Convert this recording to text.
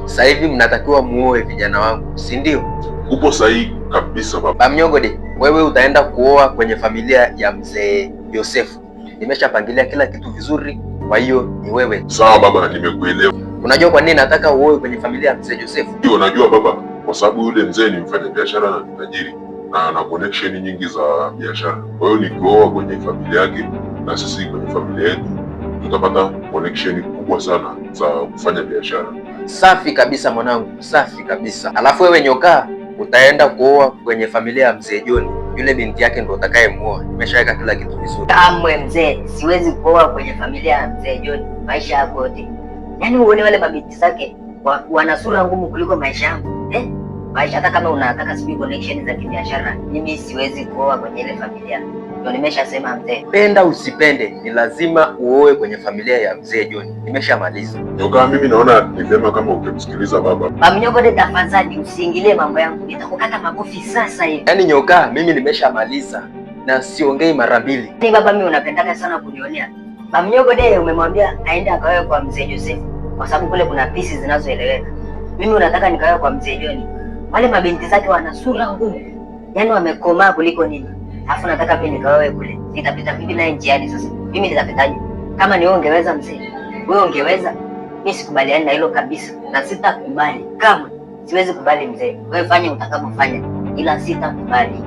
Sasa hivi mnatakiwa muoe vijana wangu, si ndio? Upo sahihi kabisa baba. Bamnyogode, wewe utaenda kuoa kwenye familia ya mzee Yosefu. Nimeshapangilia kila kitu vizuri, kwa hiyo ni wewe. Sawa baba, nimekuelewa. Unajua kwa nini nataka uoe kwenye familia ya mzee Yosefu? Ndio, najua baba, kwa sababu yule mzee ni mfanyabiashara na ni tajiri na ana connection nyingi za biashara. Kwa hiyo nikioa kwenye familia yake na sisi kwenye familia yetu tutapata connection kubwa sana za kufanya biashara. Safi kabisa mwanangu, safi kabisa. Alafu wewe Nyoka utaenda kuoa kwenye familia ya mzee Joni, yule binti yake ndo utakayemuoa. Nimeshaweka kila kitu vizuri. Kamwe mzee, siwezi kuoa kwenye familia ya mzee John maisha yako yote. Yaani uone wale mabinti zake wana sura ngumu kuliko maisha yangu eh? Maisha hata kama unataka sijui connection za kibiashara, mimi siwezi kuoa kwenye ile familia. Ndio nimeshasema mzee. Penda usipende, ni lazima uoe kwenye familia ya mzee Joni. Nimeshamaliza. Nyoka, mimi naona ni vyema kama ukimsikiliza baba. Bamnyogode, tafadhali usiingilie mambo yangu, nitakukata makofi sasa hivi. Yaani Nyoka, mimi nimeshamaliza na siongei mara mbili. Ni baba, mimi unapendaka sana kunionea. Bamnyogode umemwambia aende akaoe kwa mzee Joseph kwa sababu kule kuna pisi zinazoeleweka. Mimi unataka nikaoe kwa mzee John. Wale mabinti zake wana sura ngumu, yaani wamekomaa kuliko nini. Alafu nataka pia nikaoe kule. Nitapita vipi naye njiani sasa? Mimi nitapitaje? Kama ni wewe ungeweza mzee? Wewe ungeweza? Mimi sikubaliani na hilo kabisa na sitakubali kamwe. Siwezi kubali mzee. Wewe fanya utakavyofanya, ila sitakubali.